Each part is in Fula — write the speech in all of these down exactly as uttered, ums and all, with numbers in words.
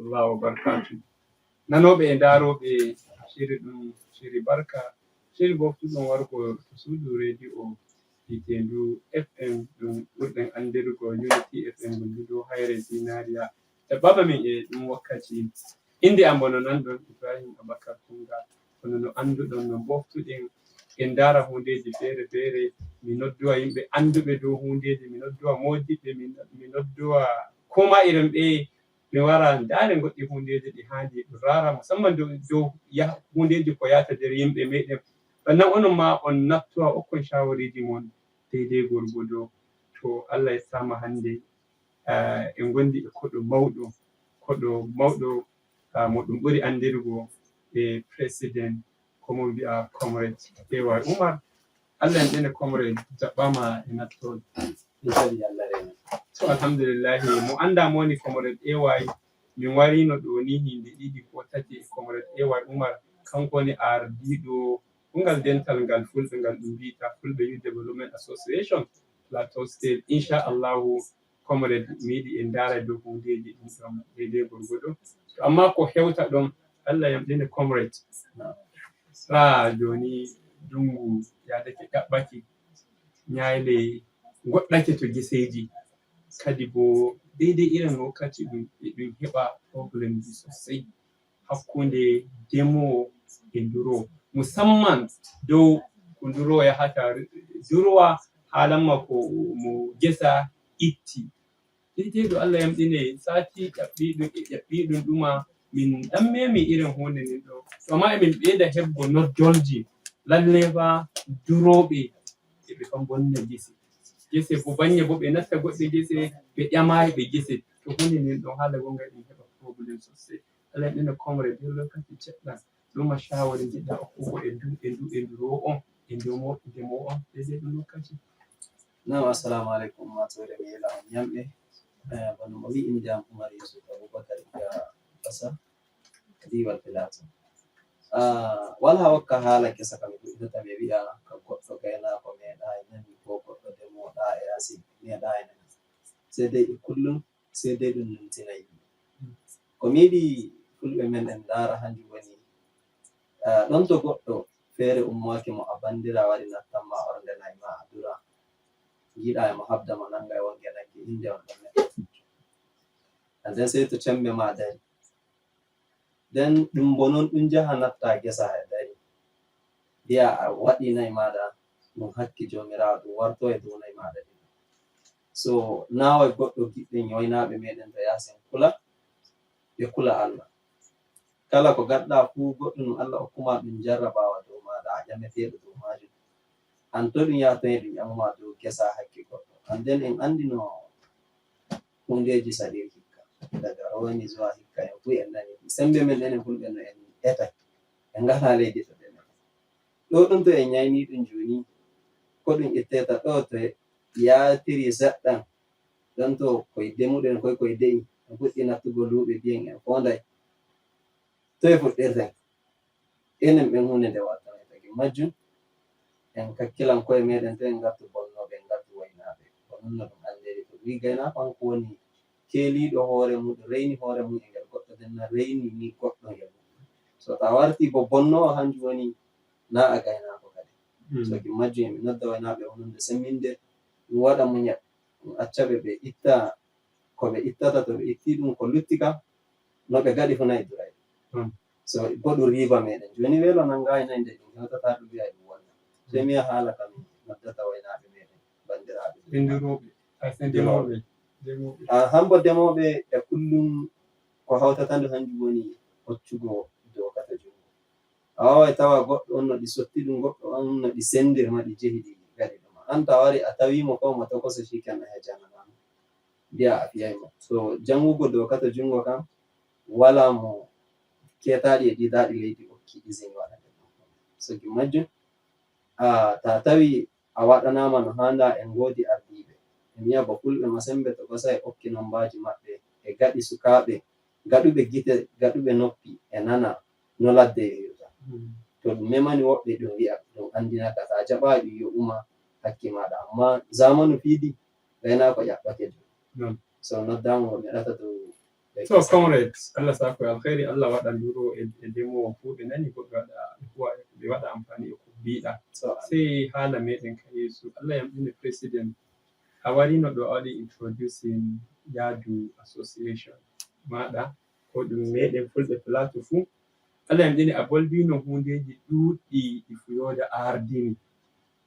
Allahu barkaatu. Nanooɓe e ndaarooɓe, ciri ɗum, ciri barka, ciri boftuɗum wargo to suudu rediyo biyeteendu F M, ɗum ɓurɗen anndirgo Unity F M, ndu dow hayre Zinariya. Jaɓɓaama min e ɗum wakkati. Innde am bono nanɗon Ibrahim Abakar Tunga, kono no annduɗon no boftuɗen, en ndaara huundeeji feere feere, mi nodduwa yimɓe annduɓe dow huundeeji, mi nodduwa moodiɓɓe, mi, mi nodduwa koma iren ɓe mi wara ndaare goɗɗi huundeeji ɗi haandi ɗum raara, musamman dow, dow yah-, huundeeji ko yahata nder yimɓe meɗen. Ɗon nan onon ma on nattowa okkon shawariji mon daidai gwargwado. To Allah e sama hannde, eh, en gondi e koɗo mawɗo, koɗo mawɗo, ah, mo ɗum ɓuri anndirgo e President, ko mo mbi'a Comrade A Y Umar. Allah en ɗene Comrade jaɓɓama e nattol. Inshallah Allah rena. To alhamdulillahi, mo annda mo woni Comrade A Y, min warino ɗo ni hinde ɗiɗi ko tati e Comrade A Y Umar, kanko woni ardiɗo ngal dental ngal Fulɓe ngal ɗum mbiyata Fulɓe Youth Development Association Plateau State. Insha Allahu, Comrade, mi yiɗi en ndaara dow hundeeji ɗin ɗon daidai gwargwado. To amma ko hewta ɗon, Allah yamɗine Comrade. Haa jooni ndungu yaadake ɗaɓɓake, ñaayle ngoɗɗake to geseeji. Kadi bo daidai irin wakkati ɗum, e ɗum heɓa problème ji sosai hakkunde demoowo e nduroowo, musamman dow ko nduroowo yahata. Nduroowo haalanma ko mo gesa itti. Daidai ɗo Allah yamɗine sati ƴaɓɓiɗum e ƴaɓɓiɗum ɗuma min ɗan memi irin hunde nin ɗo. To amma emin ɓeyda heɓgo noddolji, lalle fa ndurooɓe e ɓe kam bonna gese. Gese bo banye bo ɓe natta goɗɗe gese, ɓe ƴamayi ɓe gese. To hunde nin ɗon haala gonga ɗum heɓa problème sosai. Allah yamɗine Comrade nder lokaci ceɗɗa. Ɗuma shawari njiɗɗa okkugo e ndu, e ndu, e nduroowo on, e ndemo-, ndemoowo on, daidai ɗum lokaci. Naam, assalamu alaikum, ummaatoore, mi yela on yamɓe. Eh, bano mo wi'i, innde am Umar Yusuf Abubakar Iya Basa, Diwal Filato. Ah, wala hokka haala kesa kam, mi fuɗɗitata mi wi'a ka goɗɗo gaynaako meeɗaayi nani, ko goɗɗo demoowo ɗaa e yaasi meeɗaayi nani. Sai dai e kullum, sai dai ɗum nuntina yimɓe. Ko mi yiɗi Fulɓe men en ndaara hanjum woni, ah, ɗon to goɗɗo feere ummaaki mo a banndiraa wari nattan ma ornde nayi ma a dura, njiɗa e mo habda mo nannga e wonge nagge innde on ɗon neɗɗo. And then sey to cemmbe ma dari. Nden ɗum bo non ɗum jaha natta gesa e dari. Mbi'a a waɗi nayi maaɗa, ɗum hakki Joomiraawo, ɗum warto e dow nayi maaɗa ɗin. So naawa e goɗɗo giɗɗen waynaaɓe meɗen to yaasin kula, ɓe kula Allah. Kala ko gaɗɗa fuu goɗɗum ɗum Allah okkuma ɗum jarrabaawa dow maaɗa, a ƴameteeɗo dow maajum. An to ɗum yaha toye ɗum ƴamuma dow gesa hakki goɗɗo. An nden en anndi no hundeeji saɗiri hikka. Daga rowani zuwa hikka en fuu en nani. Sembe men enen fulɓe no en etay. En ngalaa leydi to ɗen etay. Ɗo ɗum to en ñayni ɗum jooni, ko ɗum itteta ɗo to yaatiri seɗɗan. Ɗon to koy demuɗen koy koy de'i. En fuɗɗi nattugo luuɓe biyen en foonday. Toye fuɗɗirten? Enen ɓen huunde nde wattanay tagi majjum. En kakkilan koye meɗen to en ngartu bonnooɓe, en ngartu waynaaɓe. Ko non no ɗum anndiri. To wi gaynaako kanko woni keeliiɗo hoore mum, reyni hoore mum e ngel goɗɗo, nden na reyni ni goɗɗo ngel. So ta warti bo bonnoowo, hanjum woni na a gaynaako kadi. So ki majjum, e mi nodda waynaaɓe wonande semminde, ɗum waɗa muñal, ɗum acca ɓe ɓe itta ko ɓe ittata, to ɓe itti ɗum ko lutti kam, no ɓe gaɗi fu nayi duray. So bo ɗum riiba meɗen. Jooni weelo nanngayi nayi nde ɗum hewtata ɗum wi'a ɗum wonna. So mi wi'a haala kam noddata waynaaɓe meɗen, banndiraaɓe. Bindirooɓe, ay sen demooɓe, demooɓe. Ah, hambo demooɓe e kullum ko hawtata ndu hanjum woni hoccugo doka to junngo. A waaway tawa goɗɗo on no ɗi sotti ɗum, goɗɗo on no ɗi sendir ma ɗi jehi ɗi gaɗi ɗum. An to a wari a tawi mo ko mo tokoso, shikenan a hejanana mo. Mbi'a a fiyay mo. So janngugo doka to junngo kam, wala mo keetaaɗi e ɗiɗaaɗi leydi okki izini waɗa ɗum. So ki majjum, ah, ta tawi a waɗanaama no haanda, en ngoodi ardiiɓe. En mbi'a ba fulɓe ma sembe to gasa e okki nombaaji maɓɓe, e gaɗi sukaaɓe, gaɗuɓe gite, gaɗuɓe noppi, e nana no ladde yoyirta. To ɗum memani woɓɓe, ɗum wi'a, ɗum anndinaka, ta jaɓaayi ɗum yo uma hakki maaɗa. Amma zamanu fiidi, gaynaako ƴaɓɓake ɗum. So noddaama o meɗata dow So, comrade, Allah sako e alkhairi, Allah waɗa nduro e, e demowo fuu ɓe nani, goɗɗo waɗa, ɓe waɗa amfani e ko mbiɗa. So, sey haala meɗen ka yeeso. Allah yamɗine president, a warino ɗo a waɗi introducing Yaadu Association maɗa, ko ɗum meɗen fulɓe Plateau fuu. Allah yamɗine a bolbino hundeeji ɗuuɗɗi ɗi Fuyooda ardini.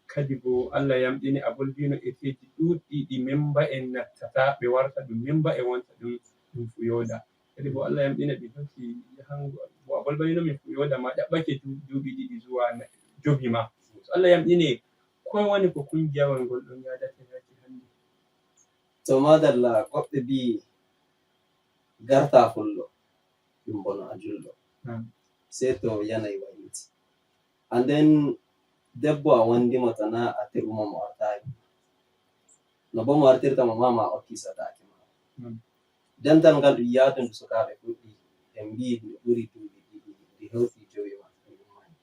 Kadi bo Allah yamɗine a bolbino eteeji ɗuuɗɗi ɗi memba en nattata, ɓe warta ɗum memba e wonta ɗum, ɗum Fuyooda. Kadi bo Allah yamɗine ɓe hewti yahango, bo a bolbanino min Fuyooda ma ɗaɓɓake du-, duuɓi ɗiɗi zuwa na-, jovi ma. So Allah yamɗine, ko woni ko kungiya won ngol ɗon yaadata yaaki hannde? To madalla, goɗɓe mbi'i, "Garta fullo, ɗum bono a julɗo." Hmm. Sey to yanayi wayliti. And then debbo a wondi mo to na a te'u mo mo artaaki. No bo mo artirta mo ma, ma o kisataake ma. Hmm. Dental ngal ɗum yaadundu sukaaɓe fuɗɗi, en mbi'i ndu ɓuri duuɓi ɗiɗi, ndi hewti jowi ma, ɗum ummani.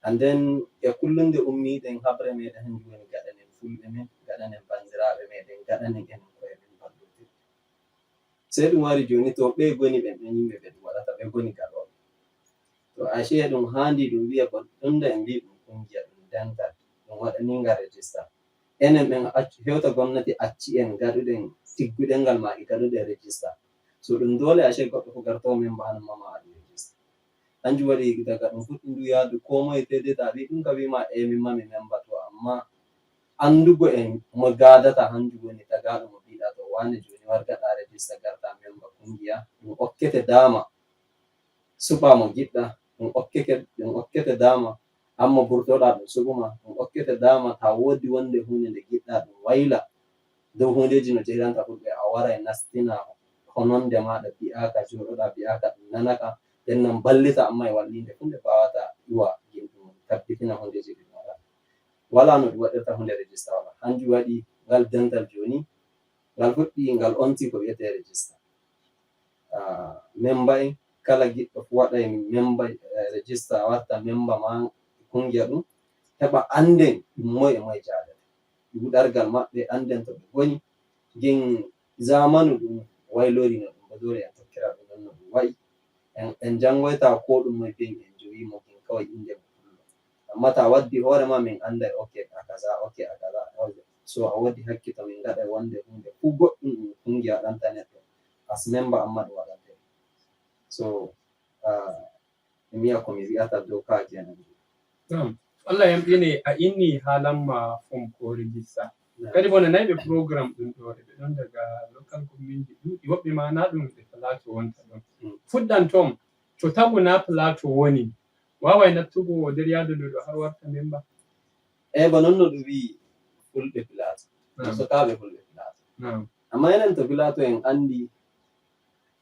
And then e kullunde ummiɗen haɓre meɗen hanjum woni gaɗanen fulɓe men, gaɗanen banndiraaɓe meɗen, gaɗanen enen koye men ballodir. Sey ɗum wari jooni to ɓe goni ɓen, ɓen yimɓe ɓe ɗum waɗata, ɓe goni gaɗooɓe. To ashe ɗum haandi ɗum wi'a ko ɗum da en mbi'i ɗum kungiya ɗum dental, ɗum waɗani ngal rejista. Enen ɓen accu, hewta gomnati acci en gaɗuɗen tigguɗen ngal ma e gaɗuɗen rejista. So ɗum doole ashe goɗɗo ko gartoowo memba hano mama waɗi rejista. Hanjum waɗi daga ɗum fuɗɗi ndu yaadu ko moye tedeta wi ɗum ka wima e min mami memba to, amma anndugo en mo gaadata hanjum woni tagaaɗo mo mbiɗa to wane jooni war gaɗa rejista garta memba kungiya, ɗum okkete daama suɓa mo giɗɗa, ɗum okkeke, ɗum okkete daama amma burtoɗa ɗum suɓuma, ɗum okkete daama ta woodi wonde huunde nde giɗɗa ɗum wayla dow huundeeji no jehiranta fulɓe, a waray nastina hononde maɗa bi'aka, jooɗoɗa bi'aka, ɗum nanaka, nden nan ballita amma e wallinde fu nde bawata iwa gimɗum tabbitina huundeeji ɗi ɗum waɗata. Wala no ɗum waɗirta huunde rejista wala. Hanjum waɗi ngal dental jooni, ngal fuɗɗi, ngal onti ko wiyetee rejista. Ah, memba en, kala giɗɗo fu waɗa e memba, eh, rejista, warta memba ma kungiya ɗum, heɓa anden ɗum moye e moye jaadata. Ɗuuɗargal maɓɓe, anden to ɓe ngoni. Gin zamanu ɗum waylori no ɗum, bodori en tokkira ɗum non no ɗum wa'i. En, en jangoyta ko ɗum moye biyen en jowi mo gin kawai inde mo fullo. Amma ta waddi hoore ma min anday, ok, a kaza, ok, a kaza. So a wodi hakki to min gaɗa wonde hunde fu goɗɗum ɗum kungiya ɗanta neɗɗo. As memba amma ɗum waɗante. So, ah, mi wi'a ko mi wi'ata dow ka kenan. Naam. Allah yamɗine a inni haalamma fom ko rejista. Naam. Kadi bo nanayɓe programme ɗum ɗo, eɓe ɗon daga local government ji ɗuuɗi, woɓɓe ma na ɗum ɓe Plateau wonta ɗon. Mm. Fuɗɗan toon, to tagu na Plateau woni, waaway nattugo nder yaadu ndu ɗo har warta memba? Eyi, ba non no ɗum wi'i fulɓe Plateau. No Naam. Sokaaɓe fulɓe Plateau. Naam. Amma enen to Plateau en anndi,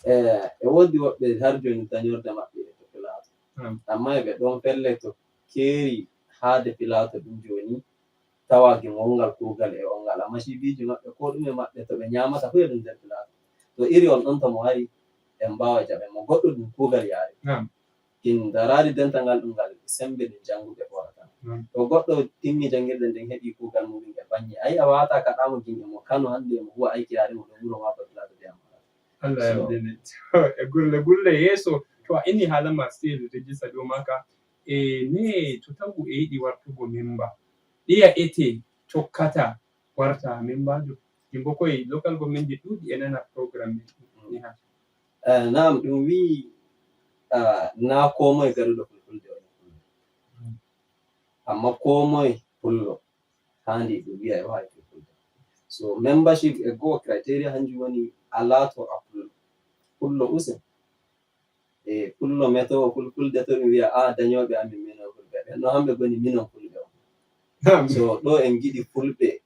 eh, e woodi woɓɓe har jooni dañorde maɓɓe e to Plateau. Naam. Amma e ɓe ɗon felle to keeri haade Plateau ɗum jooni, tawa gim wongal kuugal e wongal. Amma cibiiji maɓɓe, ko ɗume maɓɓe, to ɓe ñaamata fof e ɗum nder Plateau. To iri on ɗon to mo wari, en mbaawa jaɓen mo. Goɗɗo ɗum kuugal yaari. Naam. Kin daraari dental ngal ɗum ngal sembe ɗum jannguɓe hoorata. Naam. To goɗɗo timmi janngirde nden heɓi kuugal muɗum e baŋŋe. Ayi a waata kaɗaamo gim e mo Kano hannde e mo huwa ayki yaari mo ɗo wuro maako e Plateau de amma. Allah So- yamɗine. E gulle, gulle yeeso. To a inni haala ma still rejista ɗo maka. E ne to tagu e yiɗi wartugo memba. Ɗiya ete tokkata warta membaajo. Ɗi mbo koye local government ji ɗuuɗi e nana programme men. Ni ha. Eh, naam, ɗum wi'i, ah, na ko moye gaɗuɗo fulfulde woni fulɓe. Mm. Amma ko moye pullo, haandi ɗum wi'a e waawi fulfulde. So membership e goo criteria hanjum woni a laato a pullo. Pullo use. E pullo metoowo fulfulde to ɗum wi'a, "Ah, dañooɓe amin minon fulɓe." Ɓen no hamɓe goni minon fulɓe on. Naam. So ɗo en giɗi fulɓe,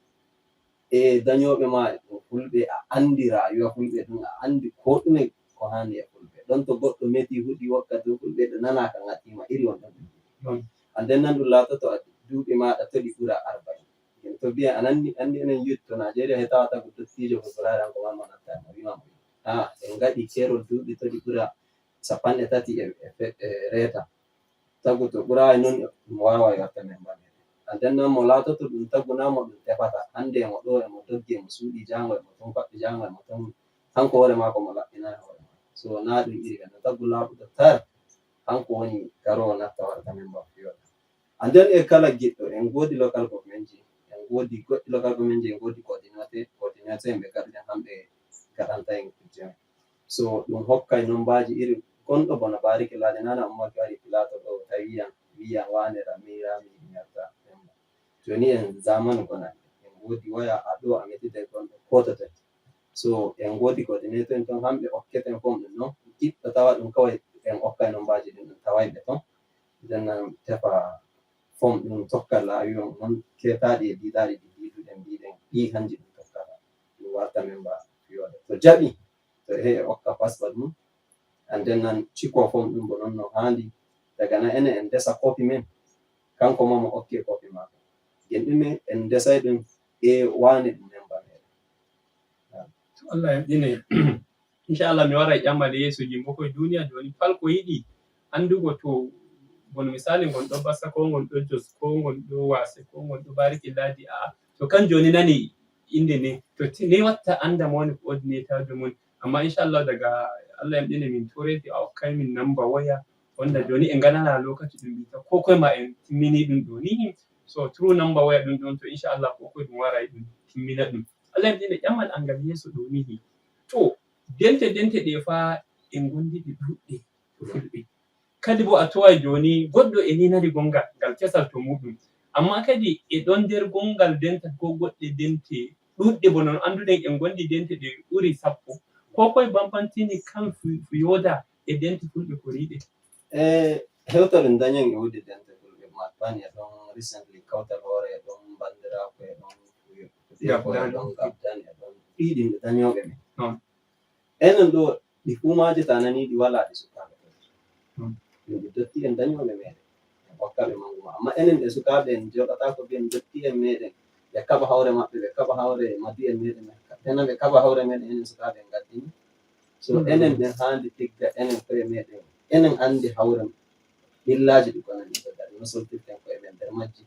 e dañooɓe ma ɗum fulɓe, a anndi rayuwa fulɓe ɗum, a anndi ko ɗume ko haani e fulɓe. Ɗon to goɗɗo meti huɗi wakkati fulɓe ɗo nanaa ka ŋatima iri on ɗon. Naam. Anden nan ɗum laatoto a duuɓi maaɗa to ɗi ɓura arba'in. Nden to biya a nanndi, anndi enen yut to Nigeria he tawata ko dottijo ko Fulaaranko ma mo natta mo wima mo. Ah, en ngaɗi keerol duuɓi to ɗi ɓura sappanɗe tati e, e fe-, e reeta. Tagu to ɓuraayi non mo waaway warta memba meɗen. Anden non mo laatoto ɗum tagu na mo ɗum tefata. Hannde e mo ɗo, e mo doggi, e mo suuɗi jaango, e mo ton faɗɗi jaango, e mo ton hanko hoore maako mo laɓɓinay hoore maako. So naa ɗum iri ɓe no taggu laaɓuɗo tar, hanko woni garoowo natta waɗata memba fiyooɗo. And then e kala giɗɗo, en ngoodi local government ji, en ngoodi goɗɗi local government ji, en ngoodi coordinateur, coordinateur en ɓe gaɗuɗen hamɓe gaɗanta en kujje men. So ɗum hokkay nombaaji iri gonɗo bono Bariki Ladi nana Umar Gari Pilato ɗo tawi yan, wiyan wane ra mira mi yarta memba. Jooni en zamanu ko nanndi, en ngoodi waya a ɗo a metide gonɗo kotote. So en ngoodi coordinateur en ton hamɓe okketen fom ɗum non, ɓiɗɗo tawa ɗum kawai en okkay nombaaji ɗin ɗum tawai ɓe ton. Nden nan tefa fom ɗum tokka laawi on non keetaaɗi e diidaaɗi ɗi diiduɗen mbiɗen ɗi hanji ɗum tokkata. Ɗum warta memba fiyooɗo. To jaɓi, to e okka password mum, and then nan ciko fom ɗum bo non no haandi. Daga nan enen en ndesa copy men, kanko ma mo okke copy maako. Gen ɗume en ndesay ɗum e wane ɗum memba meɗen. To Allah yamɗine. Inchallah mi waray ƴamal yeeso jimbo koye duniya joni fal ko yiɗi anndugo to, bon misali ngon ɗo bassa ko ngon ɗo jos ko ngon ɗo wase ko ngon ɗo bariki ladi a to kan joni nani inde ni to ti- ni watta anda mo woni ko ordinateur jo mun. Amma inchallah daga Allah yamɗine min torete a okkay min namba waya wonda joni e nganana lokaci ɗum mbita ko koye ma en timmini ɗum ɗo ni. So true namba waya ɗum ɗon to inchallah ko koye ɗum waray ɗum timmina ɗum. Allah yamɗine ƴamal angal yeeso ɗo ni. To dente dente ɗe fa e ngondi ɗe ɗuɗɗe to fulɓe. Kadi bo a toway joni goɗɗo e ninari gongal ngal kesal to muɗum. Amma kadi e ɗon nder gongal denta ko goɗɗe dente ɗuɗɗe bo non anduɗen e ngondi dente ɗe ɓuri sappo. Ko koye bambantini kan fu- fuyoda e dente fulɓe koriɗe. E hewta ɗum dañen e wodi dente fulɓe matpan e ɗon recently kawtal hoore e ɗon bandiraako e ɗon fuyo e ɗon gabdan e ɗon ɗiɗi dañoɓe men. Enen ɗo ɗi fuumaaji ta nanii ɗi walaa ɗi sukaaɓe ɗum ɗi dotti en dañooɓe meɗen en okkaɓe manngu ma amma enen ɓe sukaaɓe en joɗataako mbiyen dotti en meɗen ɓe kaɓa hawre maɓɓe ɓe kaɓa hawre madiyen meɗen tena ɓe kaɓa hawre meɗen enen sukaaɓe en ngaddini so enen ɓen haandi tigga enen koye meɗen enen anndi hawre illaaji ɗi kono en ɓe gaɗi no soltirten koye men nder majji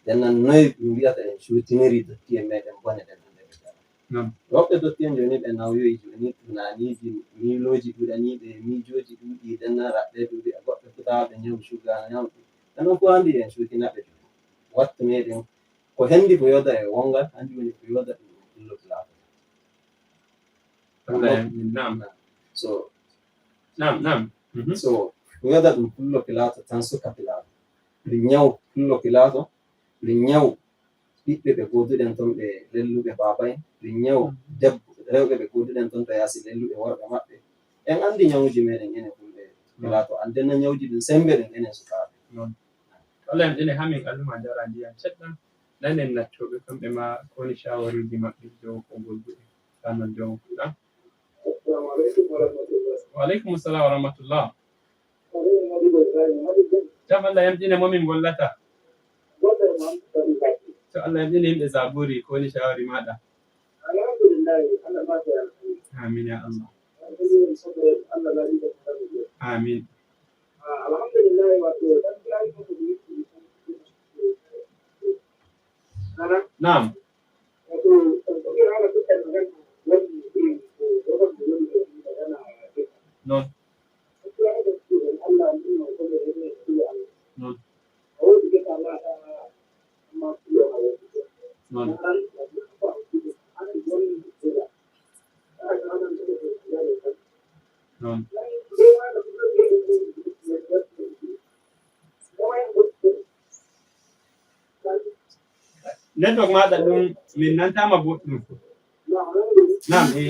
Nden noy ɗum wiyata en cuutiniri dotti'en meɗen bone ɗen hande ɓe jara. Woɓɓe dotti'en jooni ɓe nawyoyi jooni tunaniiji miilooji ɗuɗaniiɓe e miijooji ɗuuɗi nden nan raɓɓe ɗuuɗi e goɗɓe futawa ɓe ñawu cuga ñawu ɗum. Nden noon fof handi en cuutinaɓe jooni. Wattu meɗen ko hendi ko yoda e wongal handi woni ko yoda ɗum ɗum ɗum loki laatoto. Naam. So naam naam. So ko yoda ɗum pullo pilaato tan suka pilaato. Ɗum ñaw pullo pilaato. Ɗum ñaw ɓiɓɓe ɓe gooduɗen ton ɓe lelluɓe baaba en. Ɗum ñaw debbo rewɓe ɓe gooduɗen ton to yaasi lelluɓe worɓe maɓɓe. En anndi ñawuuji meɗen enen fulɓe pilaato. Annden na ñawuuji ɗum semmbe ɗum enen sukaaɓe. Allah en ɗene hamin aluma dara ndiyan ceɗɗan. Nanen nattoɓe kamɓe ma koni shawariji maɓɓe dow ko golduɗe ka noddowo fuɗɗa. Wa aleykum salam wa rahmatullah. Jam Allah yamɗine momin gollata. To Allah yamɗine yimɓe zaburi koni shawari maɗa. Amin ya Allah. Amin. Naam. Non. Non. Non. Non. Network maɗa ɗum min nantama boɗɗum. Nam e.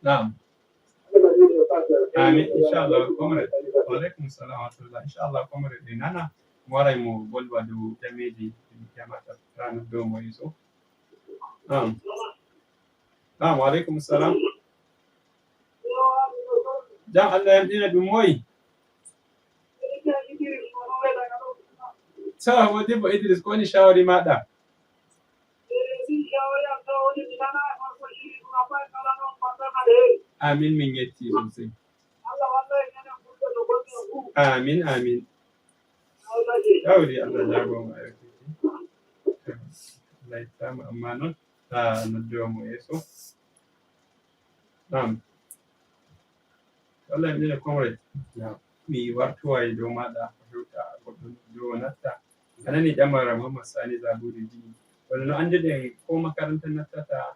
Naam. Amin inchallah comrade. Wa aleykum salam wa rahmatullah inchallah comrade e nana mo waray mo bolwa dow jameji jamata rano dow mo yeso. Naam. Naam wa aleykum salam. Jam Allah yamɗina ɗum moy? Sawa mo debbo Idris ko woni shawari maɗa? Amin, min yetti sosai. Amin, amin. Yawri, Allah jagooma. Allah ittama, amma noon ta noddowa mo yeeso. Naam. Wallahi minen e comrade. Naam. Mi wartowa e dow maɗa ko hewta goɗɗo dow natta. A nani ƴamara Muhammad Sani Zaburi jini. Wala no annduɗen ko makaranta nattata,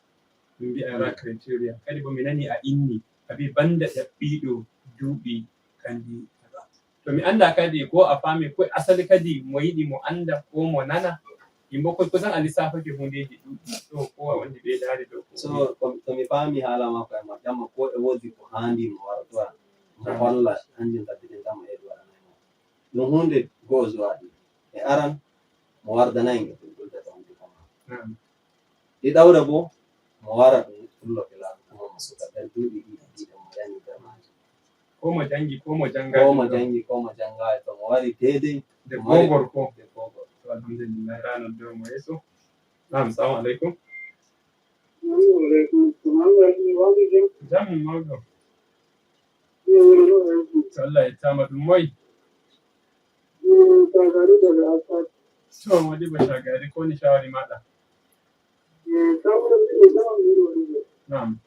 min mbi'a la criteria. Kadi bo mi nani a inni, a bi banda ɗaɓɓiiɗo duuɓi kandi kaza. To mi annda kadi ko a faami, ko asali kadi mo yiɗi mo annda ko mo nana. Yimɓe ko kusan a lissafake hundeeji ɗuɗɗi. Ɗo ko a wonde ɓeydaade ɗo ko. So, ko, to mi faami haala makko e mo ƴamma ko e woodi ko haandi mo wartora. Mo holla hanjum tabbitintama e ɗo waɗanay mo. Ɗum huunde go'o zuwaaɗi. E aran, mo wardanay en e fulɓulde ɗon ɗi kama. Naam. Ɗiɗawre bo, mo wara ɗum fullo filaaɗo kuma mo suka nder duuɓi ɗiɗi ɗiɗi mo yani nder maaji. Ko mo janngi, ko mo janngaaki. Ko mo janngi, ko mo janngaaki, to mo wari deydey, nde mo wari gogor ko. Nde gogor. To alhamdulillah, ranar dow mo yeeso. Naam, salamu aleykum. Wa aleykum salam. Jam mawɗo. To Allah yettaama, ɗum moy? To, Modibo Shagari, ko woni shawari maɗa? Naam.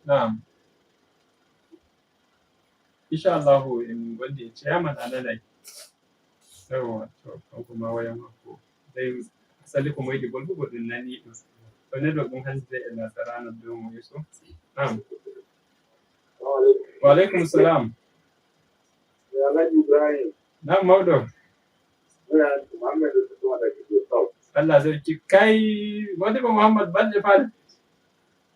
Naam. Inchallahu, en ngondi e chairman a nanay. Yawwa, to, kanko ma waya makko. Dai, asali ko mo yiɗi bolbugo ɗum nani ɗum. To network ɗum hanti dai e nasarano dow mo yeeso. Naam. Wa alaikum salam. Alhaji Ibrahim. Naam, mawɗo. Muhammad Usman daga Gusau. Allah sarki. Kai, Modibo Muhammad, balɗe fal.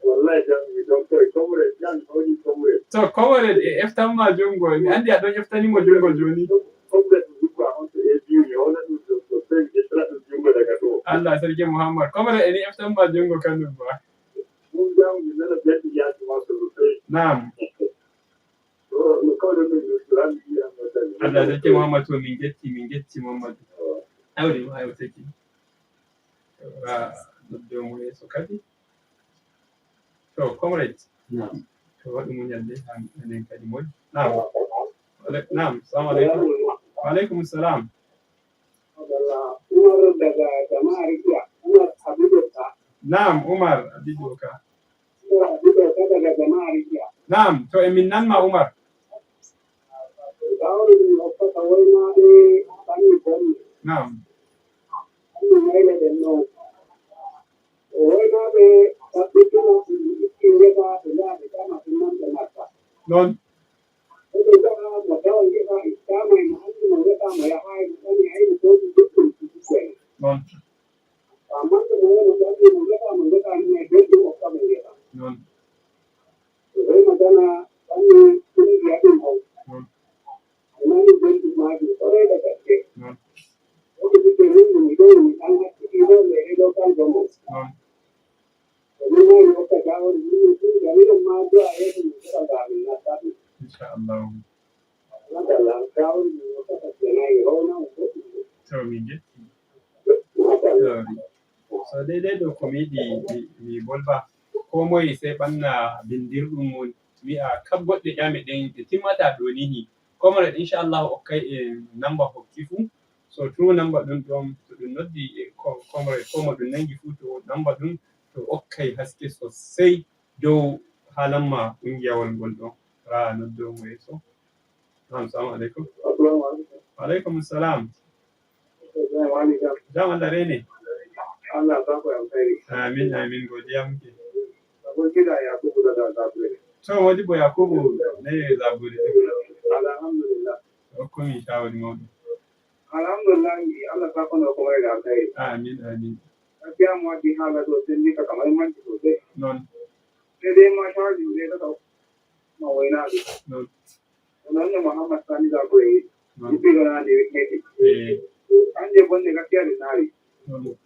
Wallahi, jam mi ɗon koy, comrade, jam mi woni comrade. To, comrade e eftan ma junngo, mi anndi a ɗon eftani mo junngo jooni. Comrade Zubba on to A B U, mi hoola ɗum ɗo sosai, mi ƴettira ɗum junngo daga ɗo. Allah sarki Muhammad, comrade eni eftan ma junngo kanum ba. Ɗum jam mi nana belɗum yaasi ma sosai. Naam. Ɗo, no kawɗen ɗo, mi ustu ran, mi wi'a mo tan. Allah sarki Muhammad, to min njetti, min njetti Muhammad. Awri ma hewtaki. Ra nodde mo yeeso kadi. To, comrade. Naam. To, waɗu muñal de, han enen kadi moy. Naam. Wale-, naam, salamu aleykum. Wa aleykum salam. Umar daga Jama'ar Jiya. Umar Habibu Ka. Naam, Umar Habibu Ka. Umar Habibu Ka daga Jama'ar Jiya. Naam, to e min nan ma, Umar. Ɓaawo ɗum mi hokkata woynaaɓe ɓanni bonɓe. Naam. Ɓanni mayle ɗen non. Woynaaɓe tabbitina ɗum itti ngesa ɓe njaha ɓe ƴama ɗum nan ɓe natta. Non. Ɓe ɓe njaha mo tawa ngesa ittaama e mo anndi mo ngesa mo yahaay mo ɓanni hayno goɗɗum goɗɗum ɗum ɗum. Non. Ammaa to mo woni mo ɓanni mo ngesa mo ngesa ni e belɗum okka mo ngesa. Non. Rema tana ɓanni ɗum mbiya ɗum on. Non. Ɓe nani belɗum maajum, o reyda gatde. Non. Wonde ɓiɓɓe renndo mi ɗo, mi ɗan hakkiti ɗo, mi e ɗo kan jomo. Non. Ko min woni hokka jaawol, min min ɗum, ngam miɗon maa du'a yeeso min keɓa ga min natta ɗum. Inchallahu. Machallah, jaawol min hokkata kenan, e rowna on goɗɗum. To min njetti. Sorry. So daidai ɗo ko mi yiɗi mi, mi bolba. Ko moye sey ɓanna bindirɗum mum, wi'a kab goɗɗe ƴame ɗen ɗe timmata ɗo nihi. Comrade, inchallahu, okkay e namba hokki fuu. So tun namba ɗum ɗon, to ɗum noddi e ko-, comrade, ko mo ɗum nangi fuu, to namba ɗum, to okkay haske sosai dow haalamma ƙungiyawol ngol ɗon. Raa noddo mo yeeso. Naam, salamu aleykum. Assalamu aleykum. Wa aleykum salam. Jam, wani jam. Jam Allah reene. Allah sako e alkhairi. Amin, amin. Godiya muke. Abokina Yakubu daga Zabure. To, Modibo Yakubu ne Zabure. Alhamdulillah. Hokku min shawari mawɗo. Alhamdulillah, Allah sako no kuma e alkhairi. Amin, amin. Gaskiya mu waɗi haala ɗo sendi ka kamar manti sosai. Non. Sai dai ma shawari ne ka ma waina. Non. Onon no Muhammad Sani Dabo e Ibiro Nande Wekketi. Eh. Hannde bonde gaskiya ɗe naawi. Mm.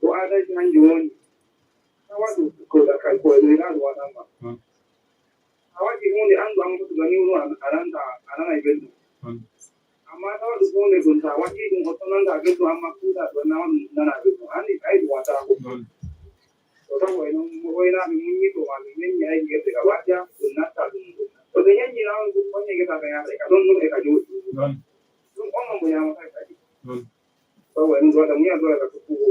Ko adalci hannde woni. A waɗu ko dakal ko e leyɗa ɗum waɗanma. Mm. A waɗi huunde anndu amma ko tugani wuro a nanta a nana e belɗum. Mm. Amma tawa ɗum huunde ɗum sa waɗi ɗum o tonanta belɗum amma kuuɗa ɗum nama ɗum nana belɗum. Ɗon. Ko tan ko enen woynaaɓe muññiiɓe ma ɓe ñaññi hay gerte ka warja ɗum natta ɗum ɗum. So ɓe ñaññi rawon ɗum koñe gesa ka yahata e ka ɗon ɗum e ka jooɗi. Ɗon. Ɗum on on mo ñaamata kadi. Ɗon. Tawa en ɗo ɗam ñaam ɗo ka tukkugo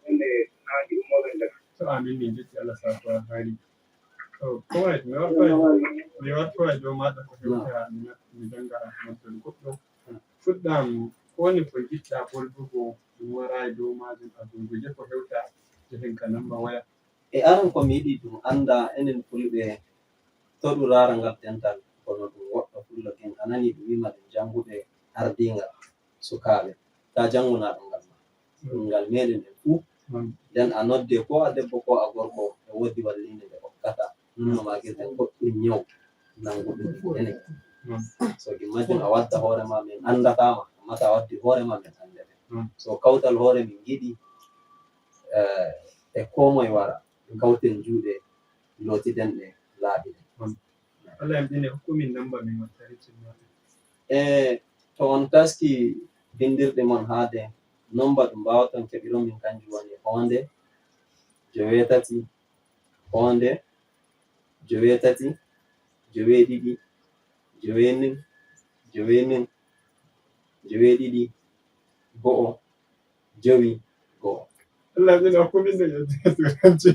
ende naaji ɗum moɗon nder. To amin min jetti Allah sa ko hari. To kowai mi wartoi mi wartoi dow maɗa ko hewta mi nat- mi janga moddol goɗɗo. Fuɗɗam ko woni ko jiɗɗa ɓoldugo ɗum wara e dow majum a gurguje ko hewta jehen ka namba waya. E aran ko mi yiɗi ɗum annda enen fulɓe to ɗum raara ngal dental kono ɗum woɗɗo fullo ken a nani ɗum wima ɗum jannguɓe ardiingal sukaaɓe ta janngunaɗo ngal ma ɗum ngal meɗen en fuu nden a nodde ko a debbo ko a gorko e woodi wallinde nde okkata nunno magirten goɗɗum ñaw nanguɗum enen so ɗum majjum a wadda hoore ma min anndatama amma ta waddi hoore ma min anndete so kawtal hoore min giɗi e ko moye wara kawten juuɗe lootiden ɗe laaɓi ɗe. Allah yamɗine hokku min namba min watta recce. E to on taski binndirɗe mon haa de nomba ɗum mbaawaton keɓiron min kanjum woni hoonde joweetati hoonde joweetati joweeɗiɗi joweenin joweenin joweeɗiɗi go'o jowi go'o. Allah min o kumin de turanci.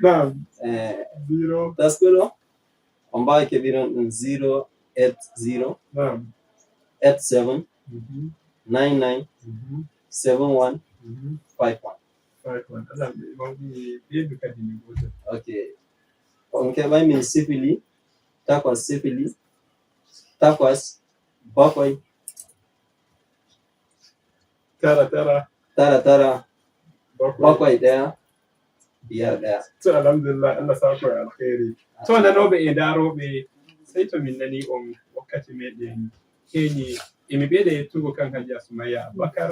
Naam. Eh, zero. Taskoro on mbaawi keɓiron ɗum zero eight zero naam eight seven mhm nine nine mhm seven one mhm five one. Five one. Allah min mawɗi ɓeedu kadi ni goto. Ok. On keɓay min sifili takwas sifili takwas bakwai tara tara tara tara bakwai ɗaya biyar ɗaya. To alhamdulillah Allah sako e alkhairi. To nanoɓe e ndaroɓe sai to min nani on wakkati meɗen heñi emi ɓeyda yettugo kan Hajiya Sumayya Abubakar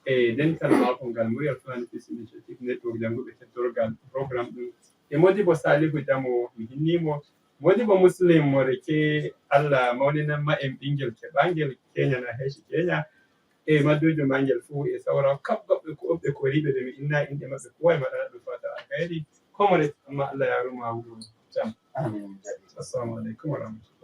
e dental mako ngal muryal Fulani Peace Initiative Network jannguɓe teddorgal programme ɗum e Modibo Salihu Jamo mi hinnimo Modibo Muslim mo reke Allah mawninan ma en ɓingel keɓangel keñana heeci keña e maddujo ma ngel fuu e sawra kaɓɓaɓɓe ko ɓe koriɓe ɓe mi inna inɗe maɓɓe kowa e maɗana ɗum fata alkhairi komore amma Allah yaruma wuro jam. Amin. Assalamu aleykum wa rahmatullah.